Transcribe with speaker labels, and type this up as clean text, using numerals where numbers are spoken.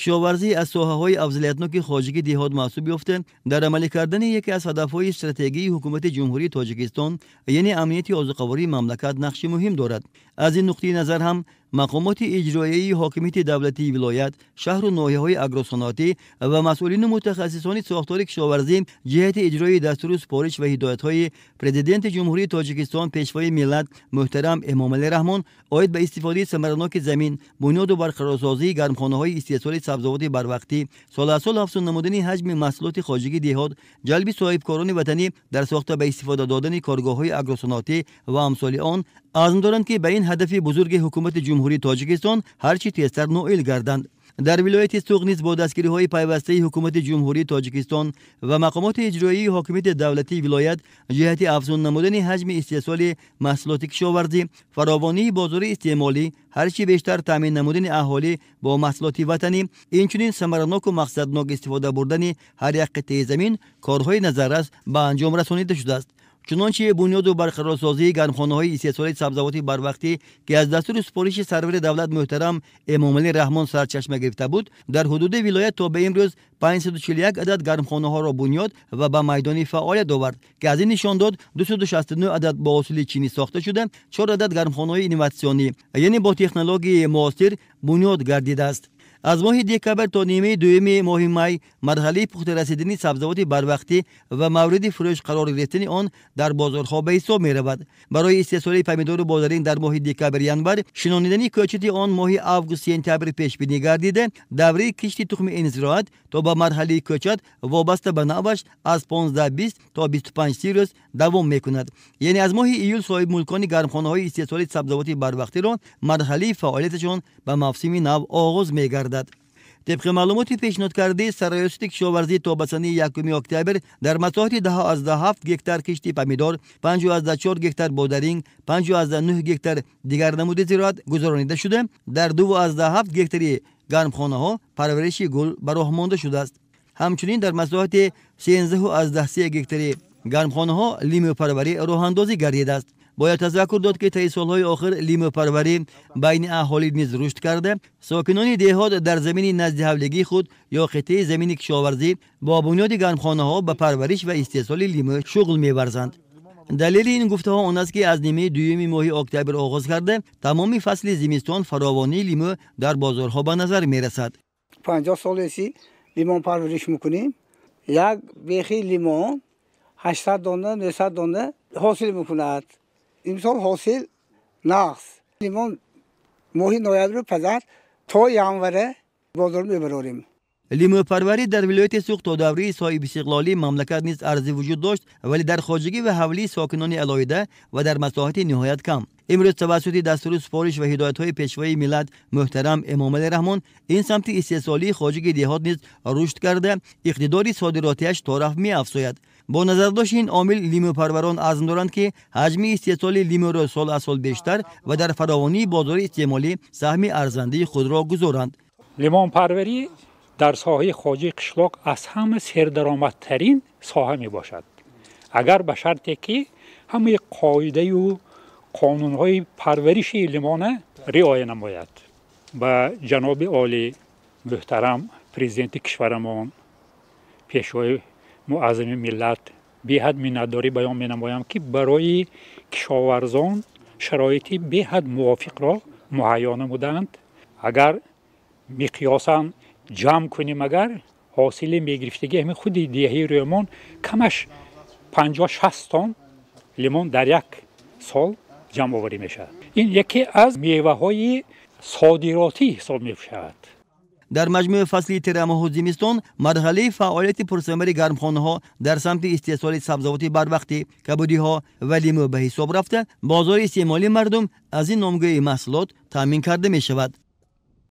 Speaker 1: Кишоварзӣ аз соҳаҳои афзалиятноки хоҷагии деҳот маҳсуб ёфта, дар амалӣ кардани яке аз ҳадафҳои стратегии ҳукумати Ҷумҳурии Тоҷикистон, яъне амнияти озуқавории мамлакат, нақши муҳим дорад. Аз ин нуқтаи назар ҳам мақомоти иҷроияи ҳокимияти давлатии вилоят, шаҳру ноҳияҳои агросаноатӣ ва масъулину мутахассисони сохтори кишоварзӣ ҷиҳати иҷрои дастуру супориш ва ҳидоятҳои Президенти Ҷумҳурии Тоҷикистон, Пешвои миллат муҳтарам Эмомалӣ Раҳмон оид ба истифодаи самараноки замин, бунёду барқарорсозии гармхонаҳои истеҳсоли сабзавоти барвақтӣ, сол аз сол афзун намудани ҳаҷми маҳсулоти хоҷагии деҳот, ҷалби соҳибкорони ватанӣ дар сохта ба истифода додани коргоҳҳои агросаноатӣ ва амсоли он азм доранд, ки ба ин ҳадафи бузурги ҳукумати Ҷумҳурии Тоҷикистон ҳарчи тезтар ноил гарданд. Дар вилояти Суғд низ бо дастгириҳои пайвастаи ҳукумати Ҷумҳурии Тоҷикистон ва мақомоти иҷроияи ҳокимияти давлатии вилоят ҷиҳати афзун намудани ҳаҷми истеҳсоли маҳсулоти кишоварзӣ, фаровонии бозори истеъмолӣ, ҳарчи бештар таъмин намудани аҳолӣ бо маҳсулоти ватанӣ, инчунин самараноку мақсаднок истифода бурдани ҳар як қитъаи замин корҳои назаррас ба анҷом расонида шудааст. Чунончи бунёду барқарорсозии гармхонаҳои истеҳсоли сабзавоти барвақтӣ, ки аз дастури супориши сарвари давлат муҳтарам Эмомалӣ Раҳмон сарчашма гирифта буд, дар ҳудуди вилоят то ба имрӯз 541 адад гармхонаҳоро бунёд ва ба майдони фаъолият овард, ки аз ин нишон дод 269 адад бо усули чинӣ сохта шуда, 4 адад гармхонаҳои инноватсионӣ, яъне бо технологияи муосир бунёд гардидааст. Аз моҳи декабр то нимаи дуюми моҳи май марҳалаи пухта расидани сабзавоти барвақтӣ ва мавриди фурӯш қарор гирифтани он дар бозорҳо ба ҳисоб меравад. Барои истеҳсоли помидору бодаринг дар моҳи декабр-январ, шинонидани кӯчати он моҳи август-сентябр пешбинӣ гардида, давраи кишти тухми ин зироат то ба марҳалаи кӯчат вобаста ба навъаш аз 15-20 то 25-30 рӯз давом мекунад. Яъне аз моҳи июл соҳибмулкони гармхонаҳои истеҳсоли сабзавоти барвақтиро марҳалаи фаъолияташон ба мавсими нав оғоз мегардад. Тибқи маълумоти пешниҳодкардаи Сарраёсати кишоварзӣ то ба санаи 1 октябр дар масоҳати 10,7 гектар кишти помидор, 5,4 гектар бодаринг, 5,9 гектар дигар намуди зироат гузаронида шуда, дар 2,7 гектари гармхонаҳо парвариши гул ба роҳ монда шудааст. Ҳамчунин дар масоҳати 13,3 гектари гармхонаҳо лимӯпарварӣ роҳандозӣ гардидааст. Бояд тазаккур дод, ки таи солҳои охир лимӯпарварӣ байни аҳолӣ низ рушд карда, сокинони деҳот дар замини назди ҳавлигии худ ё қитъаи замини кишоварзӣ бо бунёди гармхонаҳо ба парвариш ва истеҳсоли лимӯ шуғл меварзанд. Далели ин гуфтаҳо он аст, ки аз нимаи дуюми моҳи октябр оғоз карда, тамоми фасли зимистон фаровонии лимӯ дар бозорҳо ба назар мерасад.
Speaker 2: 50 солеси лимон парвариш мекунем. Як бехи лимон 800 дона, 900 дона ҳосил мекунад. Имсол ҳосил нақс. Лимон моҳи ноябр пазар то январе бозор мебарорем.
Speaker 1: Лимӯпарварӣ дар вилояти Суғд то давраи соҳибистиқлолии мамлакат низ арзи вуҷуд дошт, вале дар хоҷагӣ ва ҳавлии сокинони алоҳида ва дар масоҳати ниҳоят кам. Имрӯз тавассути дастуру супориш ва ҳидоятҳои Пешвои миллат муҳтарам Эмомалӣ Раҳмон ин самти истеҳсолии хоҷагии деҳот низ рушд карда, иқтидори содиротиаш торафт меафзояд. Бо назардошти ин омил лимӯпарварон азм доранд, ки ҳаҷми истеҳсоли лимӯро сол аз сол бештар ва дар фаровонии бозори истеъмолӣ саҳми арзандаи худро гузоранд.
Speaker 3: Лимонпарварӣ дар соҳаи хоҷаи қишлоқ аз ҳама сердаромадтарин соҳа мебошад, агар ба шарте ки ҳамаи қоидаю қонунҳои парвариши лимона риоя намояд. Ба ҷаноби олӣ муҳтарам президенти кишварамон, Пешвои муаззами миллат беҳад миннатдорӣ баён менамоям, ки барои кишоварзон шароити беҳад мувофиқро муҳайё намуданд. Агар миқёсан ҷамъ кунем, агар ҳосили мегирифтагӣ ҳамин худи деҳаи Рӯмон камаш 50-60 тонн лимон дар як сол ҷамъоварӣ мешавад. Ин яке аз меваҳои содиротӣ ҳисоб мешавад.
Speaker 1: Дар маҷмӯи фасли тирамоҳу зимистон марҳалаи фаъолияти пурсамари гармхонаҳо дар самти истеҳсоли сабзавоти барвақтӣ, кабудиҳо ва лимӯ ба ҳисоб рафта, бозори истеъмолии мардум аз ин номгӯи маҳсулот таъмин карда мешавад.